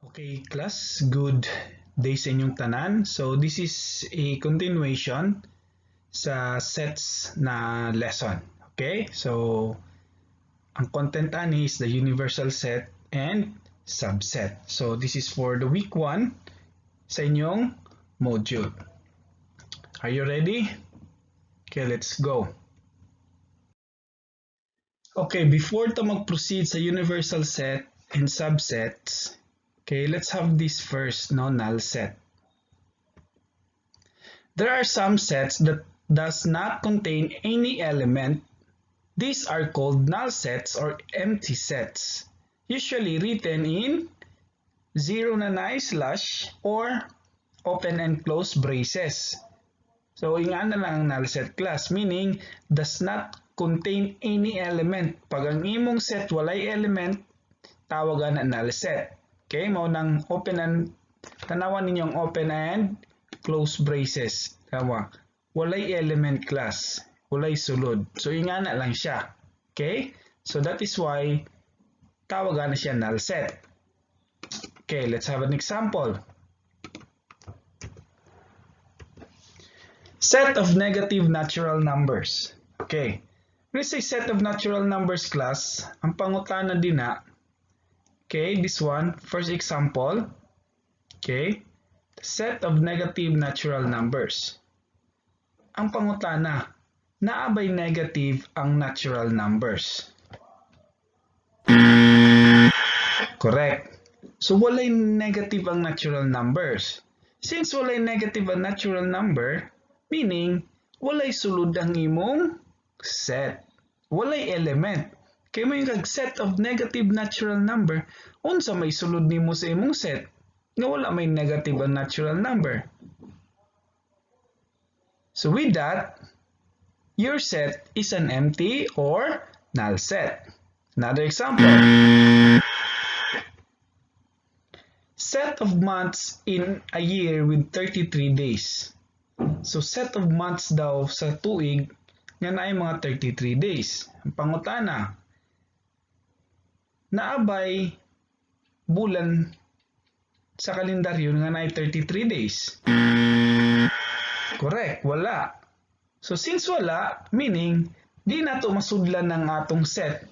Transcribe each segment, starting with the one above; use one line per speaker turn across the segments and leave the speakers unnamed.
Okay, class, good day sa inyong tanan. So this is a continuation sa sets na lesson. Okay, so ang content ani is the universal set and subset. So this is for the week 1 sa inyong module. Are you ready? Okay, let's go. Okay, before ta mag-proceed sa universal set and subsets, okay, let's have this first, no, null set. There are some sets that does not contain any element. These are called null sets or empty sets, usually written in 0 na na slash or open and close braces. So, ingana lang ang null set, class, meaning does not contain any element. Pag ang imong set walay element, tawagan na null set. Okay, mao nang open and tanawan ninyong open and close braces. Tama. Walay element, class. Walay sulod. So ingana lang siya. Okay? So that is why tawagan na siya null set. Okay, let's have an example. Set of negative natural numbers. Okay. When we say set of natural numbers, class, ang pangutana din na, okay, this one, first example, okay, set of negative natural numbers. Ang pangutana, naa bay negative ang natural numbers? Correct. So walay negative ang natural numbers. Since walay negative ang natural number, meaning walay sulod ang imong set. Walay element. Kay mo yung set of negative natural number, unsa may sulod nimo sa imong set nga wala may negative ang natural number? So with that, your set is an empty or null set. Another example. Set of months in a year with 33 days. So set of months daw sa tuig nga naay mga 33 days. Ang pangutana, naabay bulan sa kalendaryo nga naay 33 days? Correct, wala. So since wala, meaning di nato masudlan ng atong set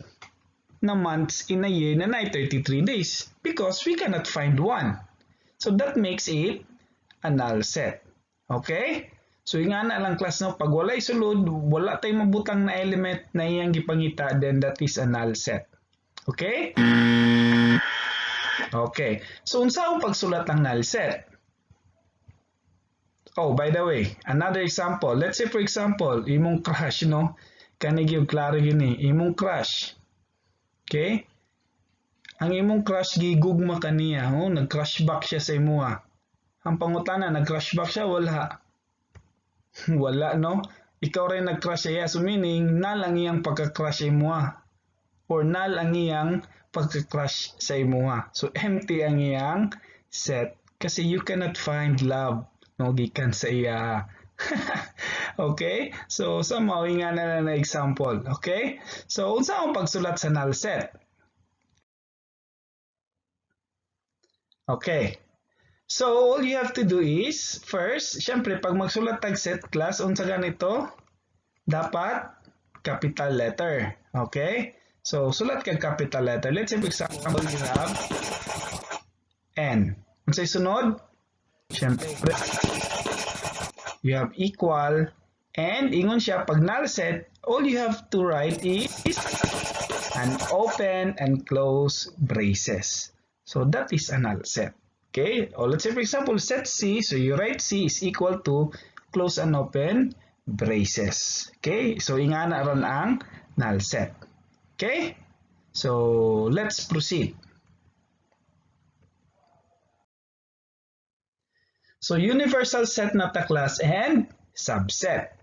na months in a year na naay 33 days because we cannot find one. So that makes it a null set. Okay? So ingana lang, class, no, pag walay sulod, wala tay mabutang na element na iyang gipangita, then that is a null set. Okay? Okay. So unsa ang pagsulat ng null set? Oh, by the way, another example. Let's say, for example, imong crush, no? Kani gyud klaro gyud ni, imong crush. Okay? Ang imong crush gigugma kaniya, oh, nag-crush back siya sa imuha. Ang pangutana, nag-crush back siya? Wala. Wala, no? Ikaw rin nag-crush siya. So meaning, null ang iyang pagka-crush sa imuha. Or null ang iyang pagka-crush sa imuha. So empty ang iyang set kasi you cannot find love, no, gikan sa iya. Okay? So somehow nga na na example. Okay? So unsa ang pagsulat sa null set? Okay. So all you have to do is first, syempre pag magsulat tag set, class, unsa ganito? Dapat capital letter. Okay? So sulat kag capital letter. Let's say, for example, you have N. Unsay sunod? Syempre, you have equal, and ingon siya pag null set, all you have to write is an open and close braces. So that is a null set. Okay, or let's say, for example, set C, so you write C is equal to close and open braces. Okay, so ingana ron ang null set. Okay, so let's proceed. So universal set na ta, class, and subset.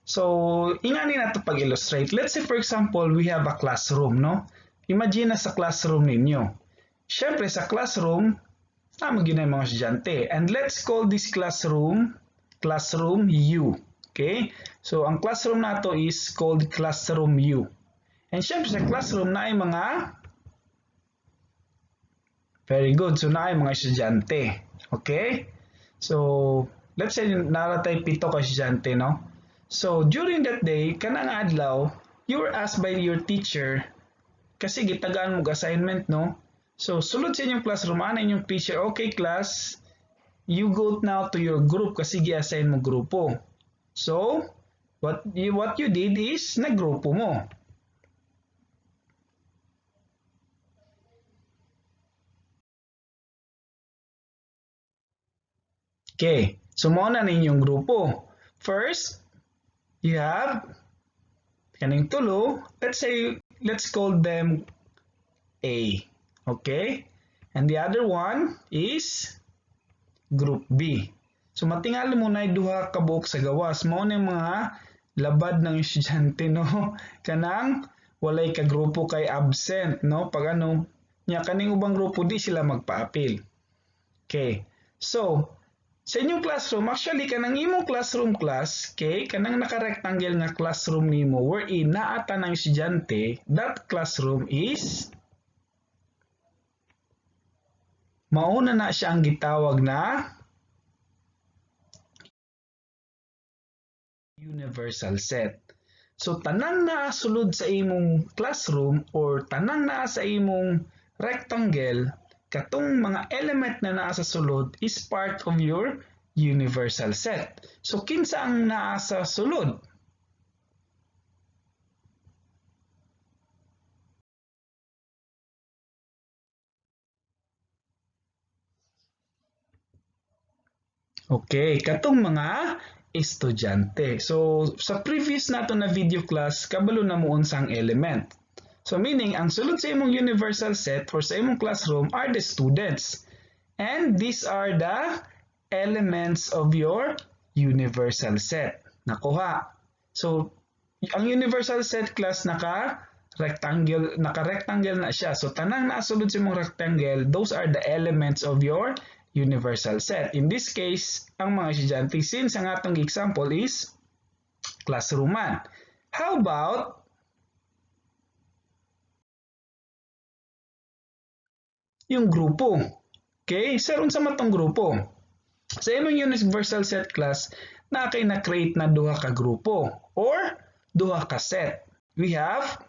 So ingani na to pag-illustrate. Let's say, for example, we have a classroom, no? Imagine na sa classroom ninyo. Syempre sa classroom, tama gyud na yung mga estudyante. And let's call this classroom, classroom U. Okay? So ang classroom nato is called classroom U. And syempre sa classroom na ay mga Very good. So naay mga estudyante. Okay? So let's say naa tay 7 ka estudyante, no? So during that day, kanang adlaw, you were asked by your teacher kasi gitagaan mo assignment, no? So sulod sa inyong classroom, ana inyong teacher, "Okay class, you go now to your group kasi gi-assign mo grupo." So what you did is naggrupo mo. Okay, so mao na ninyong grupo. First, you have kaning tulo, let's say, let's call them A. Okay? And the other one is group B. So matingali mo na duha ka buok sa gawas. Mao na yung mga labad ng estudyante, no? Kanang walay ka grupo kay absent, no? Pag ano, nya kaning ubang grupo di sila magpaapil. Okay. So, sa inyong classroom, actually kanang imong classroom class, okay, kanang naka-rectangle nga classroom nimo wherein naa tanang estudyante, that classroom is mauna na siya ang gitawag na universal set. So tanang naa sulod sa imong classroom or tanang naa sa imong rectangle, katong mga element na naa sa sulod is part of your universal set. So kinsa ang naa sa sulod? Okay, katong mga estudyante. So sa previous nato na video class, kabalo na mo unsang element. So meaning, ang sulod sa imong universal set or sa imong classroom are the students. And these are the elements of your universal set. Nakuha. So ang universal set class naka-rectangle na siya. So tanang naasulod sa imong rectangle, those are the elements of your universal set. In this case, ang mga estudyante, since ang atong example is classroom man. How about yung grupo? Okay, sir, unsa man tong grupo? Sa imong universal set class, naa kay na-create na duha ka grupo or duha ka set. We have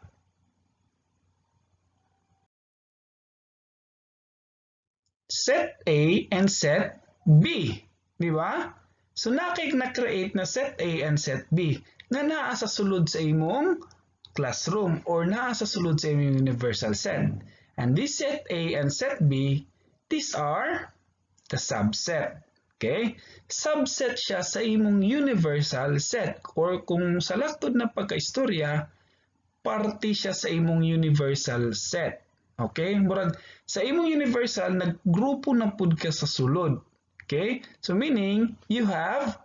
set A and set B, di ba? So naa kay na-create na set A and set B nga naa sa sulod sa imong classroom or naa sa sulod sa imong universal set. And this set A and set B, these are the subset. Okay? Subset siya sa imong universal set or kung sa laktod na pagkaistorya, parte siya sa imong universal set. Okay? Murag sa imong universal, naggrupo na pud ka sa sulod. Okay? So meaning, you have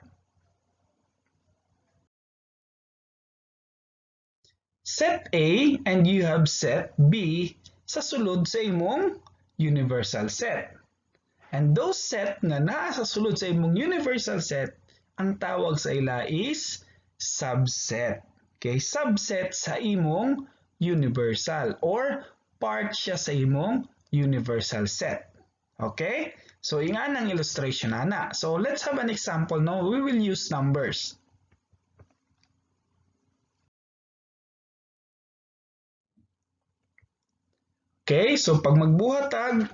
set A and you have set B sa sulod sa imong universal set. And those set nga naa sa sulod sa imong universal set, ang tawag sa ila is subset. Okay, subset sa imong universal or part siya sa imong universal set. Okay? So ingan ang illustration ana. So let's have an example, no? We will use numbers. Okay, so pag magbuhat tag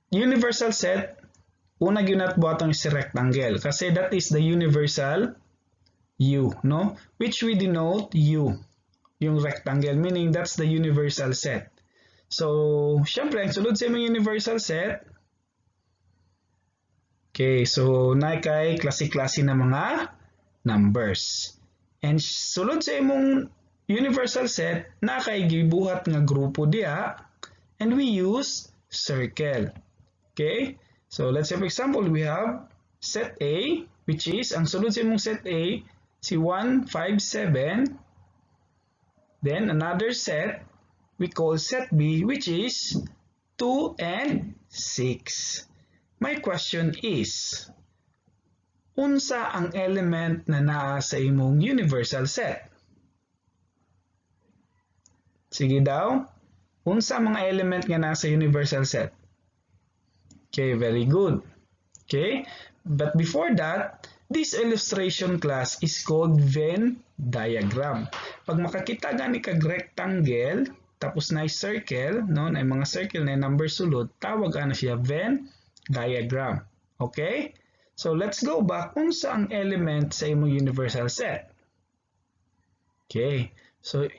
universal set, una gyud nat buhaton si rectangle kasi that is the universal U, no? Which we denote U, yung rectangle, meaning that's the universal set. So, syempre, ang sulod sa imong universal set, okay, so naa kay klase-klase na mga numbers. And sulod sa imong universal set, naa kay gibuhat nga grupo diha, and we use circle. Okay? So let's say for example, we have set A, which is, ang sulod sa imong set A, si 1, 5, 7. Then another set, we call set B, which is 2 and 6. My question is, unsa ang element na naa sa imong universal set? Sige daw. Unsa mga element nga nasa universal set? Okay, very good. Okay, but before that, this illustration, class, is called Venn diagram. Pag makakita gani kag rectangle, tapos na circle, no, na mga circle na number sulod, tawag ana siya Venn diagram. Okay? So let's go back, unsa ang element sa imong universal set? Okay. So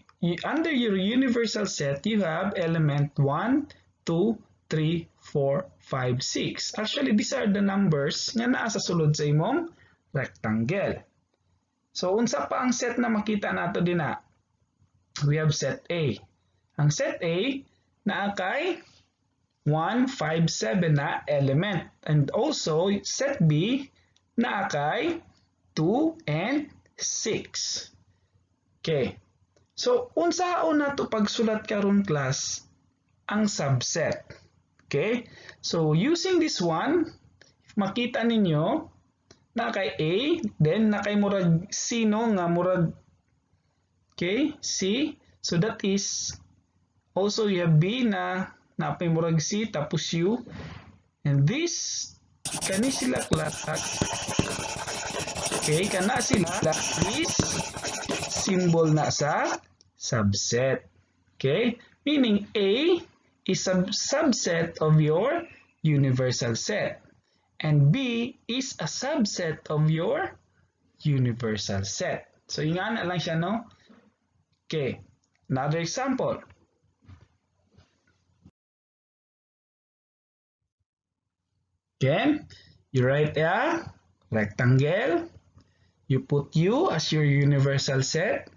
under your universal set, you have element 1, 2, 3, 4, 5, 6. Actually, these are the numbers nga naa sa sulod sa imong rectangle. So, unsa pa ang set na makita nato dinha? We have set A. Ang set A, naa kay 1, 5, 7 na element. And also, set B, naa kay 2 and 6. Okay. So, unsaon nato pagsulat karon, class, ang subset? Okay? So, using this one, makita ninyo, naa kay A, then naa kay murag C, no, nga murag, okay, C. So, that is, also you have B na naa pay murag C, tapos U. And this, kani sila, class, okay, kana sila is symbol na sa subset. Okay? Meaning A is a subset of your universal set. And B is a subset of your universal set. So, ingana lang siya, no? Okay. Another example. Again, you write a rectangle. You put U as your universal set.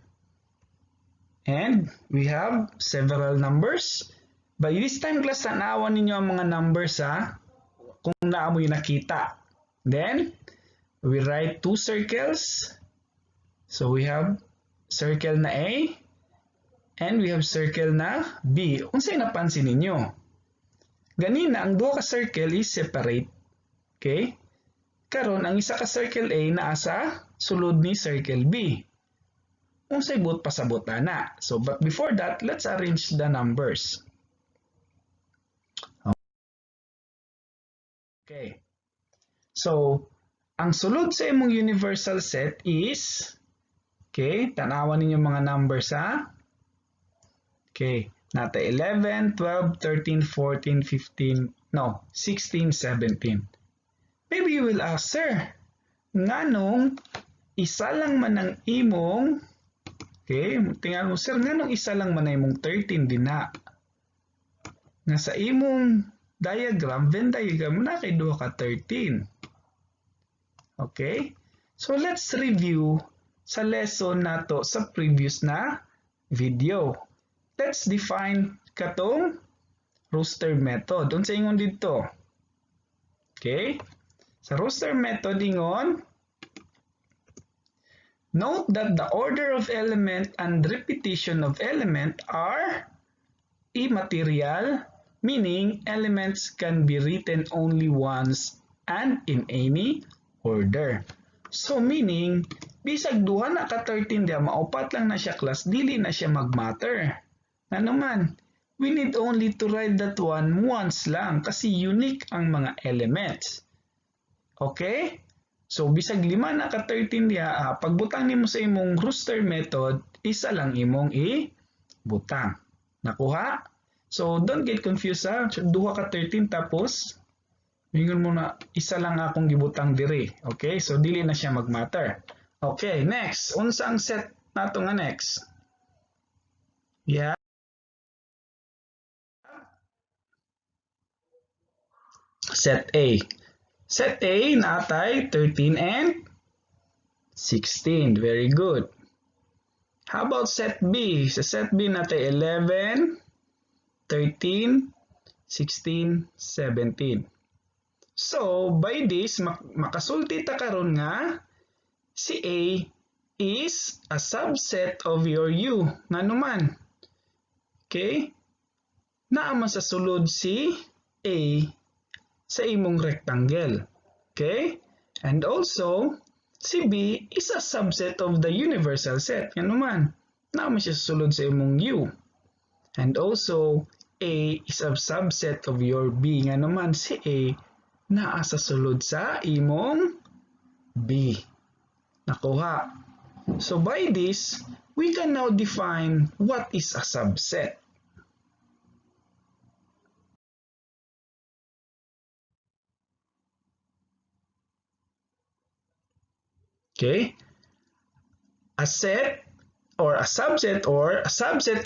And we have several numbers. By this time, class, tanawan ninyo ang mga numbers, ha, kung naa moy nakita. Then, we write two circles. So, we have circle na A and we have circle na B. Unsay napansin ninyo? Ganina, ang duha ka circle is separate. Okay? Karon, ang isa ka circle A naa sa sulod ni circle B. Unsay buot pasabot ana? So, but before that, let's arrange the numbers. Okay. So, ang sulod sa imong universal set is, okay, tanawan ninyo mga numbers, ha. Okay, naa tay 11, 12, 13, 14, 15, no, 16, 17. Maybe you will ask, "Sir, nganong isa lang man ang imong," okay, tingnan mo, "Sir, nganong isa lang man ang imong 13 dinha? Nga sa imong diagram, Venn diagram, naa kay duha ka 13." Okay? So let's review sa lesson nato sa previous na video. Let's define katong roster method. Unsa ingon didto? Okay? Sa roster method ingon, "Note that the order of element and repetition of element are immaterial, meaning elements can be written only once and in any order." So meaning, bisag duha na ka 13 diya, maupat lang na siya, class, dili na siya magmatter. Ano man, we need only to write that one once lang kasi unique ang mga elements. Okay? So bisag lima na ka 13 diya, pagbutang nimo sa imong roster method, isa lang imong i-butang. Nakuha? So don't get confused, ha. Duha ka 13 tapos ingon mo na isa lang akong gibutang diri. Okay? So dili na siya magmatter. Okay, next. Unsa ang set nato nga next? Yeah. Set A. Set A naa tay 13 and 16. Very good. How about set B? Sa set B naa tay 11, 13, 16, 17. So, by this, makasulti ta karon nga si A is a subset of your U. Ngano man? Okay? Naa man sa sulod si A sa imong rectangle. Okay? And also, si B is a subset of the universal set. Ngano man? Naa man siya sa sulod sa imong U. And also, A is a subset of your B. Nga naman si A naa sa sulod sa imong B. Nakuha. So by this, we can now define what is a subset. Okay? A set or a subset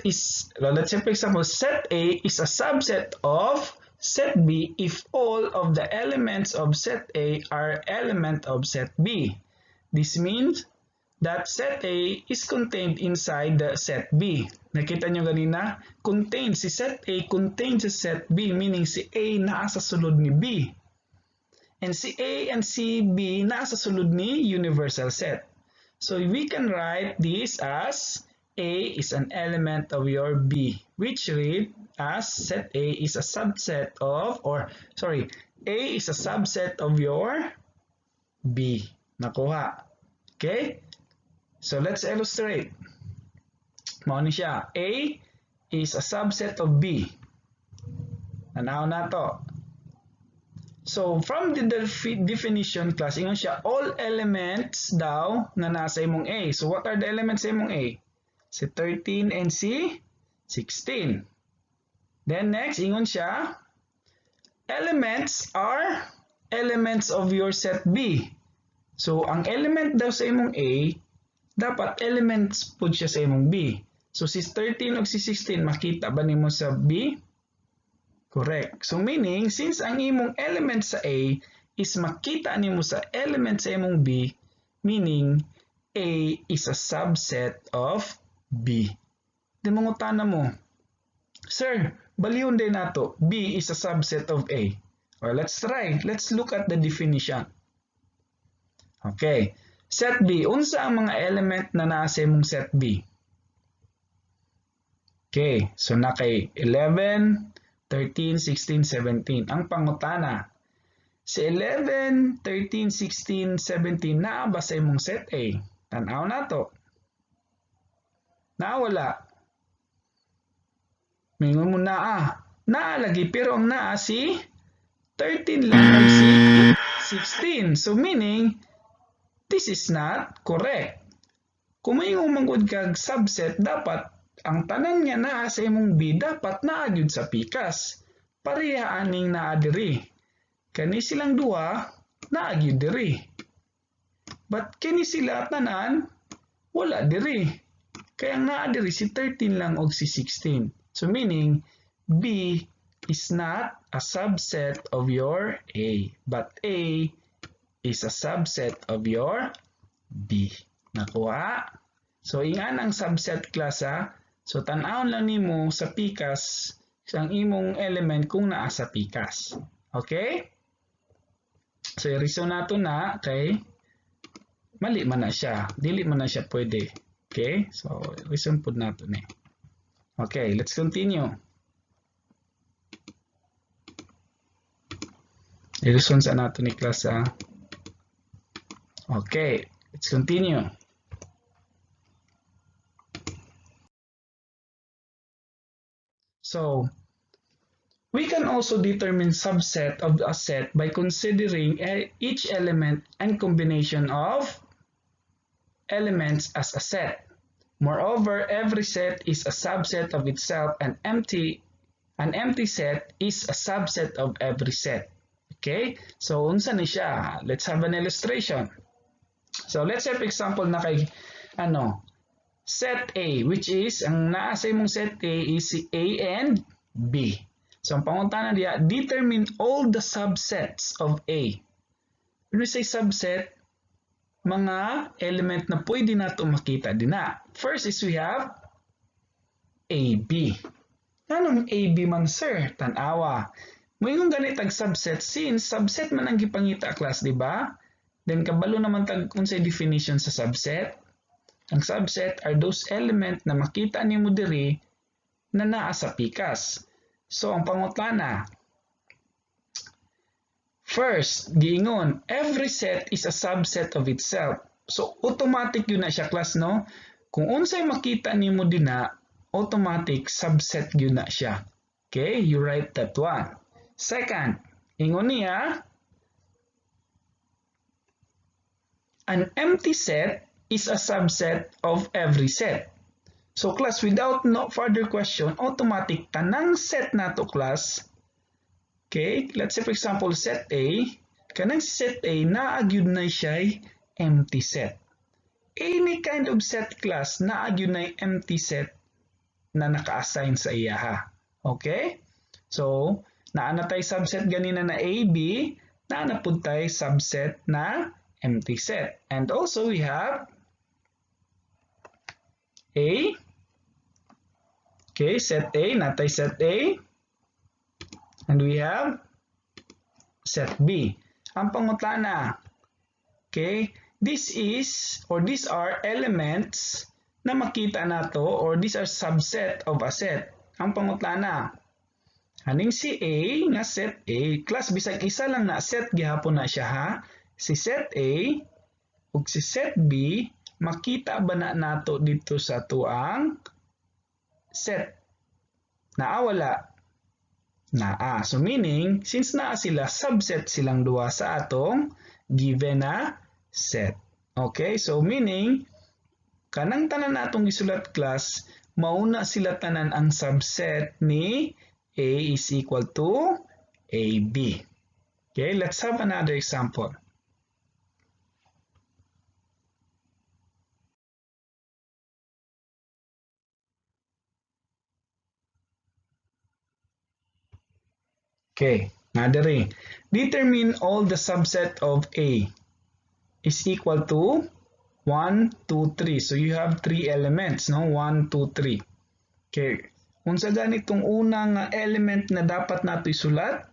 is, well, let's say for example, set A is a subset of set B if all of the elements of set A are element of set B. This means that set A is contained inside the set B. Nakita nyo ganina? Contained. Si set A contains si set B, meaning si A naa sa sulod ni B. And si A and si B naa sa sulod ni universal set. So we can write this as A is an element of your B, which read as set A is a subset of, or sorry, A is a subset of your B. Nakuha. Okay? So let's illustrate. Mao ni siya. A is a subset of B. Tanaw na to. So from the definition, class, ingon siya all elements daw na nasa imong A. So what are the elements sa imong A? Si 13 and si 16. Then next, ingon siya, elements are elements of your set B. So ang element daw sa imong A, dapat elements pud siya sa imong B. So si 13 ug si 16 makita ba nimo sa B? Correct. So meaning, since ang imong element sa A is makita nimo sa element sa imong B, meaning A is a subset of B. Di mangutana mo, "Sir, balihon din nato, B is a subset of A." Well, let's try. Let's look at the definition. Okay. Set B. Unsa ang mga element na naa sa imong set B? Okay. So, na kay 11, 13, 16, 17. Ang pangutana, si 11, 13, 16, 17 naa ba sa imong set A? Tan-aw nato. Naa wala? Mingon mo naa. Naa lagi, pero ang naa si 13 lang og si 16. So meaning, this is not correct. Kung maingon man gud kag subset, dapat ang tanan nga naa sa imong B dapat naa gyud sa pikas. Pareha aning naa diri. Kani silang duha naa gyud diri. But kini sila tanan wala diri. Kaya ang naa diri si 13 lang og si 16. So meaning B is not a subset of your A, but A is a subset of your B. Nakuha? So ingan ang subset, class, ha. So tan-awon lang nimo sa pikas ang imong element kung naa sa pikas. Okay? So i-reason nato na kay mali man na siya. Dili man na siya pwede. Okay? So reason pud nato ni. Okay, let's continue. I-reason sa nato ni class, ha. Okay, let's continue. So, we can also determine subset of a set by considering each element and combination of elements as a set. Moreover, every set is a subset of itself, and an empty set is a subset of every set. Okay? So, unsa ni siya? Let's have an illustration. So, let's say for example na kay ano, set A, which is, ang naa sa imong set A is si A and B. So, ang pangutana diya, determine all the subsets of A. When we say subset, mga element na pwede nato makita din na. First is we have AB. Anong AB man, sir? Tanawa. Moingon ganit ang subset since subset man ang gipangita, class, di ba? Then kabalo naman tag unsay definition sa subset. Ang subset are those element na makita nimo diri na naa sa pikas. So ang pangutana, first, giingon, every set is a subset of itself. So automatic yun na siya, class, no? Kung unsay makita nimo dinha, automatic subset yun na siya. Okay, you write that one. Second, ingon niya, an empty set is a subset of every set. So class, without no further question, automatic tanang set nato class. Okay, let's say for example set A, kanang set A naa gyud na siya empty set. Any kind of set class naa gyud na empty set na naka-assign sa iya ha. Okay? So, naa na tay subset ganina na A, B, naa na pud tay subset na empty set. And also we have A. Okay, set A, naa tay set A. And we have set B. Ang pangutana, okay, this is or these are elements na makita nato or these are subset of a set. Ang pangutana, aning si A nga set A, class bisag isa lang na set gihapon na siya ha. Si set A ug si set B makita ba na nato dito sa tuang set? Naa wala? Naa. So meaning, since naa sila, subset silang duha sa atong given na set. Okay? So meaning, kanang tanan natong gisulat class, mauna sila tanan ang subset ni A is equal to AB. Okay, let's have another example. Okay, nadere. Determine all the subset of A is equal to 1, 2, 3. So you have 3 elements, no? 1, 2, 3. Okay. Unsa ganitong unang element na dapat nato isulat?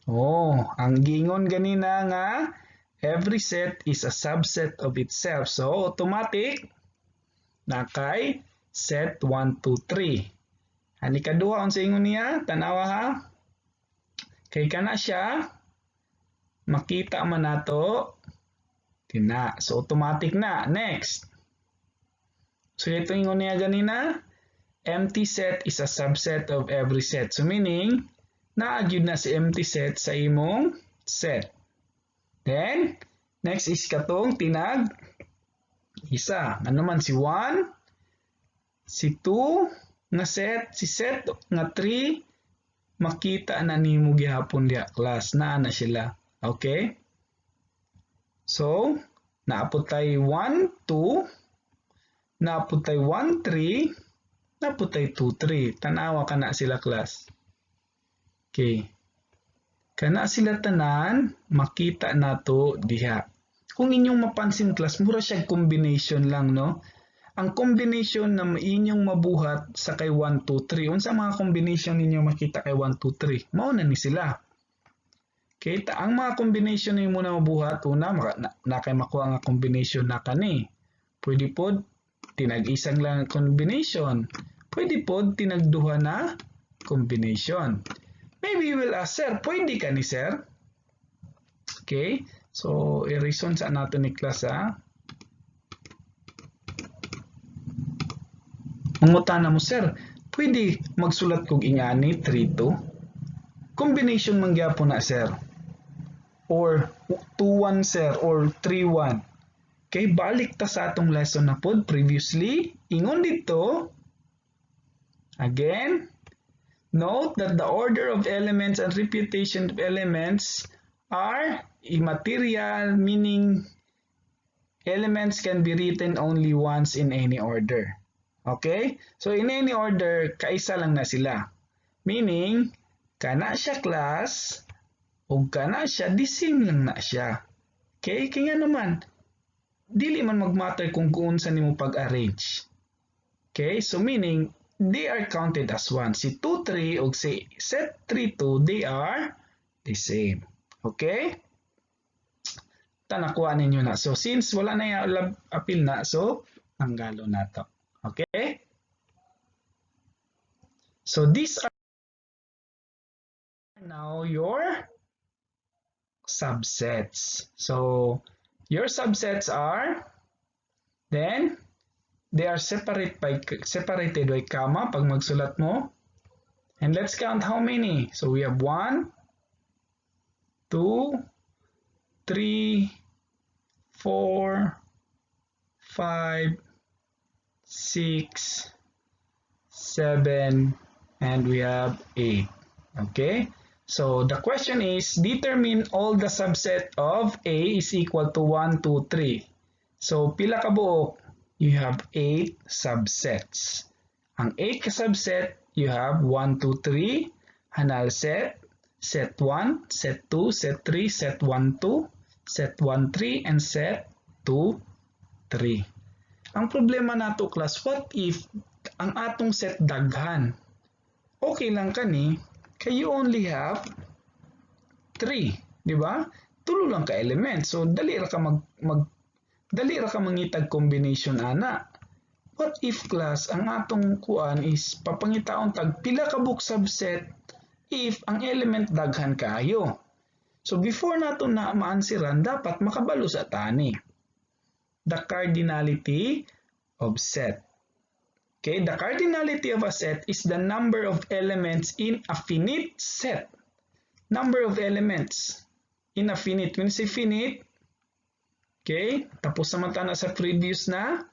Oh, ang giingon ganina nga every set is a subset of itself. So automatic na kay set 1, 2, 3. Ani kaduha unsa ingon niya? Tanawa ha. Kay kana siya makita man nato tina. So automatic na. Next. So ito ingon niya ganina, empty set is a subset of every set. So meaning naa gyud na si empty set sa imong set. Then next is katong tinag isa. Ano man si 1, si 2 nga set, si set nga 3 makita na nimo gihapon diha class, naa na sila. Okay? So, naapot tay 1 2, naapot tay 1 3, naapot tay 2 3. Tanawa kana sila class. Okay. Kana sila tanan makita nato diha. Kung inyong mapansin class, mura siya combination lang, no? Ang combination na inyong mabuhat sa kay 1, 2, 3. Unsa mga combination ninyo makita kay 1, 2, 3? Mao na ni sila. Okay, ang mga combination ninyo muna mabuhat, una, na kay makuha nga combination na kani. Pwede pod tinag-isang lang combination. Pwede pod tinagduha na combination. Maybe you will ask, sir, pwede ka ni sir? Okay, so i-reason sa nato ni class ha. Mangutana mo, sir, pwede magsulat kog ingani 3 2? Combination man gyapon na, sir. Or 2 1, sir, or 3 1. Okay, balik ta sa atong lesson na pod previously. Ingon dito, again, note that the order of elements and reputation of elements are immaterial, meaning elements can be written only once in any order. Okay? So in any order, kaisa lang na sila. Meaning, kana siya class, ug kana siya, the same lang na siya. Okay? Kaya naman, dili man magmatter kung unsa nimo pag-arrange. Okay? So meaning, they are counted as one. Si 2, 3 ug si set 3, 2, they are the same. Okay? Tanakuha ninyo na. So since wala na yung appeal na, so tanggalo na to. Okay? So these are now your subsets. So your subsets are, then they are separated by comma pag magsulat mo. And let's count how many. So we have 1, 2, 3, 4, 5, 6, 7, and we have 8. Okay? So the question is, determine all the subset of A is equal to 1, 2, 3. So pila ka buok? You have 8 subsets. Ang 8 ka subset, you have 1, 2, 3, hanal set, set 1, set 2, set 3, set 1, 2, set 1, 3, and set 2, 3. Ang problema nato, class, what if ang atong set daghan? Okay lang kani, kay you only have 3, di ba? Tulo lang ka element. So dali ra ka mangitag combination ana. What if, class, ang atong kuan is papangitaon tag pila ka buok subset if ang element daghan kaayo? So before nato na maansiran, dapat makabalo sa tani the cardinality of set. Okay, the cardinality of a set is the number of elements in a finite set. Number of elements in a finite. When you say finite, okay, tapos naman ta na sa previous na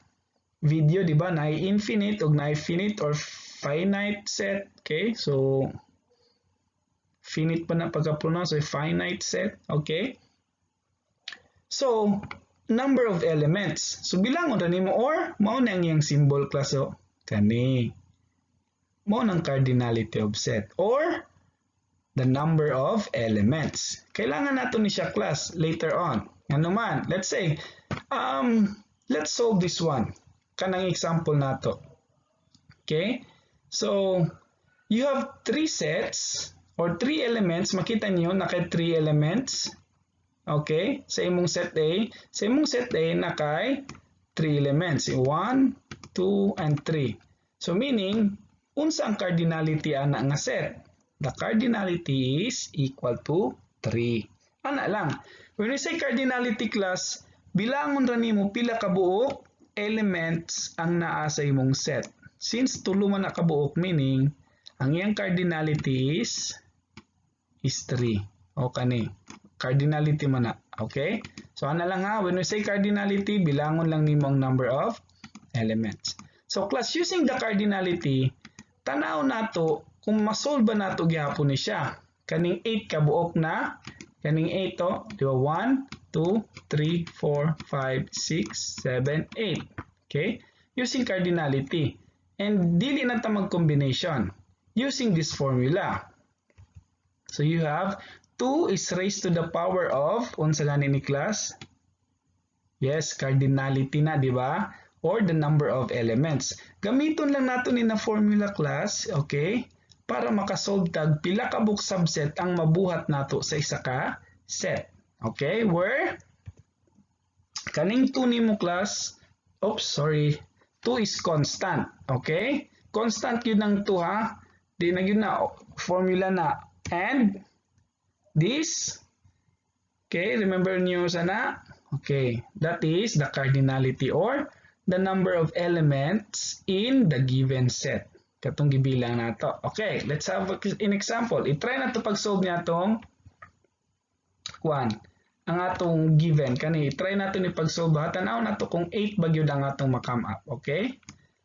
video, di ba? Na infinite o na finite or finite set. Okay, so finite pa na pagka-pronounce, so finite set. Okay? So, number of elements. So, bilangon ra nimo or mao na ang iyang symbol, class, o kani. Mao nang cardinality of set or the number of elements. Kailangan nato ni siya, class, later on. Ngano man, let's say, let's solve this one. Kanang example nato. Okay? So, you have three sets or three elements. Makita niyo, naka three elements. Okay? Sa imong set A. Sa imong set A, nakay three elements. 1, 2, and 3. So, meaning, unsa ang cardinality ana nga set? The cardinality is equal to 3. Ana lang. When we say cardinality, class, bilangon ra nimo pila ka buok elements ang naa sa imong set. Since tulo man na kabuok, meaning ang iyang cardinality is 3. O kani. Cardinality man na. Okay? So ana lang ha, when we say cardinality, bilangon lang nimo ang number of elements. So class, using the cardinality, tanaw nato kung masolve ba nato gihapon ni siya. Kaning 8 ka buok na, kaning 8 to, di ba? 1, 2, 3, 4, 5, 6, 7, 8. Okay? Using cardinality. And dili na ta mag-combination using this formula. So you have 2 is raised to the power of, unsa gani ni, class? Yes, cardinality na, di ba? Or the number of elements. Gamiton lang nato ni na formula, class, okay? Para makasolve tag pila ka buok subset ang mabuhat nato sa isa ka set. Okay, where kaning 2 nimo, class, oops, sorry, 2 is constant, okay? Constant yun ang 2 ha. Di na yun na formula na. And this, okay, remember niyo sana? Okay, that is the cardinality or the number of elements in the given set. Katong gibilang nato. Okay, let's have an example. I-try nato pag-solve niya atong kuan. Ang atong given kani, i-try nato ni pag-solve ha. Tan-aw nato kung 8 ba gyud ang atong ma-come up, okay?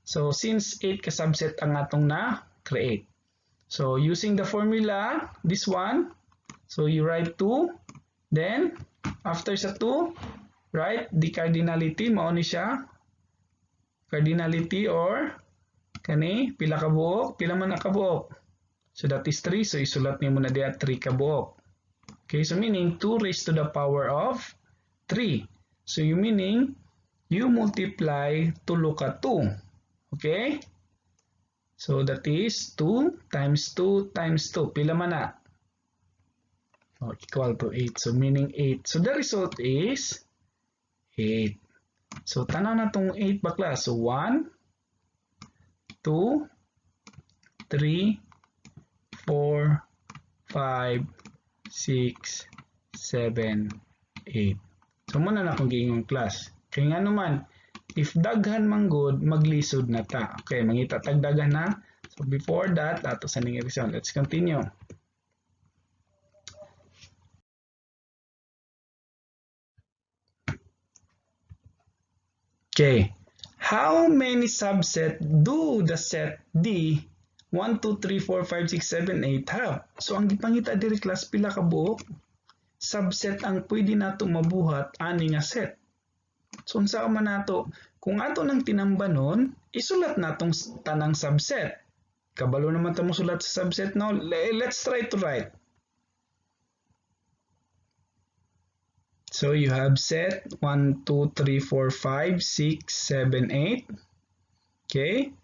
So since 8 ka subset ang atong na create. So using the formula, this one, so you write 2, then after sa 2, write the cardinality, mao ni siya. Cardinality or kani pila ka buok, pila man na kabuok. So that is 3, so isulat nimo na diya 3 ka buok. Okay, so meaning 2 raised to the power of 3. So you meaning you multiply tulo ka 2. Okay? So that is 2 times 2 times 2. Pila man na? Oh, equal to 8. So meaning 8. So the result is 8. So tanaw na tong 8 ba, class? So 1, 2, 3, 4, 5, 6, 7, 8. So mao na na akong giingon, class. Kaya nga naman, if daghan man gud, maglisod na ta. Okay, mangita tag daghan na. So before that, ato sa ning reason. Let's continue. Okay. How many subset do the set D 1, 2, 3, 4, 5, 6, 7, 8 have? So ang gipangita diri class, pila ka buok subset ang pwede nato mabuhat ani nga set. So unsa man nato? Kung ato nang tinambanon, isulat natong tanang subset. Kabalo naman ta mo sulat sa subset, no? Let's try to write. So you have set 1, 2, 3, 4, 5, 6, 7, 8. Okay?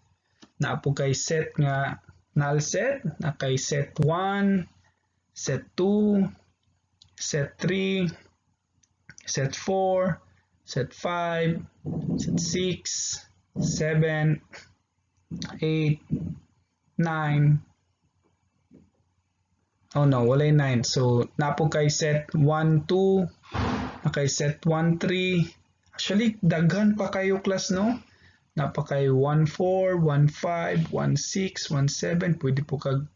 Naa po kay set nga null set, na kay set 1, set 2, set 3, set 4, set 5, set 6, 7, 8, 9. Oh no, walay 9. So naa po kay set 1, 2, na kay set 1, 3. Actually, daghan pa kayo class, no? Naa pa kay 1, 4, 1, 5, 1, 6, 1, 7. Pwede po kag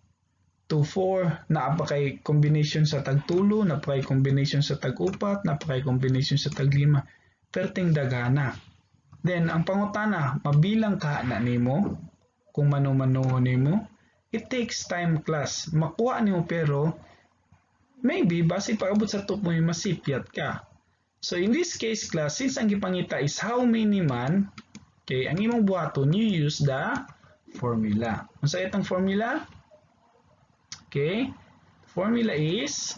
2, 4. Naa pa kay combination sa tag-tulo, naa pa kay combination sa tag-upat, naa pa kay combination sa tag-lima. Perting daghana. Then, ang pangutana, mabilang ka na nimo kung mano-mano nimo. It takes time, class. Makuha nimo pero maybe basi paabot sa top mo masipyat ka. So in this case class, since ang gipangita is how many man, okay, ang imong buhaton, you use the formula. Unsa itong formula? Okay, formula is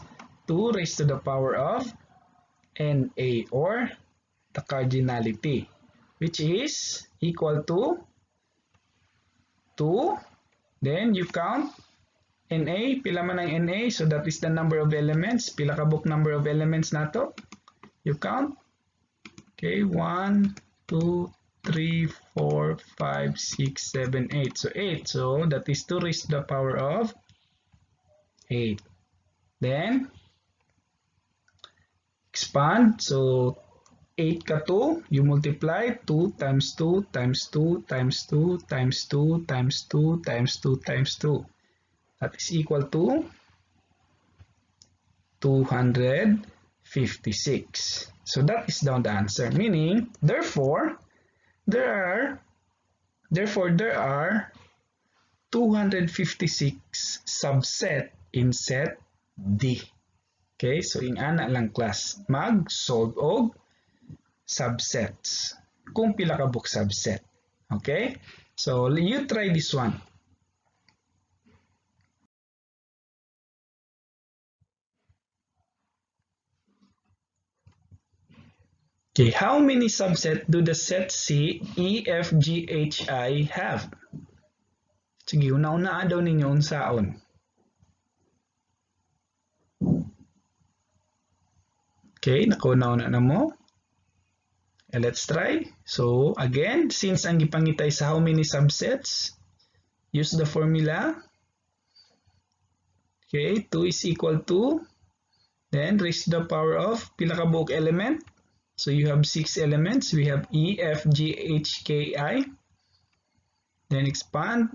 2 raised to the power of NA or the cardinality, which is equal to 2. Then you count NA, pila man ang NA, so that is the number of elements. Pila ka buok number of elements nato? You count. Okay, 1, 2, 3, 4, 5, 6, 7, 8. So 8. So that is 2 raised to the power of 8. Then expand. So 8 ka 2, you multiply 2 times 2 times 2 times 2 times 2 times 2 times 2 times 2. That is equal to 256. So that is down the answer. Meaning, therefore, there are 256 subset in set D. Okay, so ingana lang class, mag-solve og subsets. Kung pila ka buok subset. Okay? So you try this one. Okay, how many subset do the set C, E, F, G, H, I have? Sige, una-una daw ninyo unsaon. Okay, nakauna-una na mo. And let's try. So again, since ang gipangitay sa how many subsets, use the formula. Okay, 2 is equal to, then raise to the power of pila ka buok element. So you have 6 elements. We have E, F, G, H, K, I. Then expand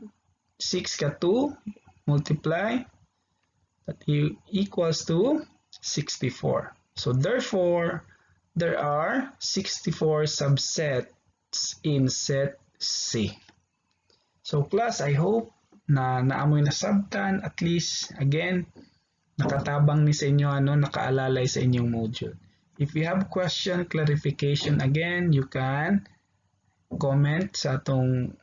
6 ka 2, multiply, that equals to 64. So therefore, there are 64 subsets in set C. So class, I hope na naamoy na sabtan, at least again nakatabang ni sa inyo, ano, nakaalalay sa inyong module. If you have question, clarification, again, you can comment sa atong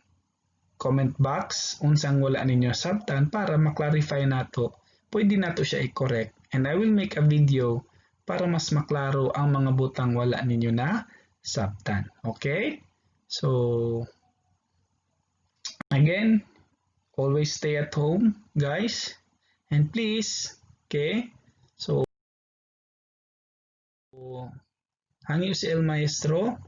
comment box unsang wala ninyo sabtan para maklarify nato. Pwede nato siya i-correct, and I will make a video para mas maklaro ang mga butang wala ninyo na sabtan. Okay? So again, always stay at home, guys. And please, okay? So hangyo si El Maestro,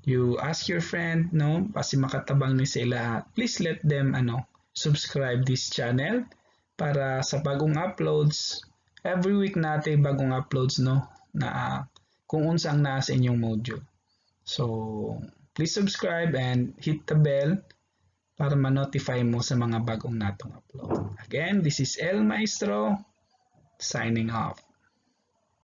you ask your friend, no, kasi makatabang ni sila. Please let them ano, subscribe this channel para sa bagong uploads. Every week natin bagong uploads, no, na kung unsa ang naa sa inyong module. So please subscribe and hit the bell para ma-notify mo sa mga bagong natong upload. Again, this is El Maestro signing off.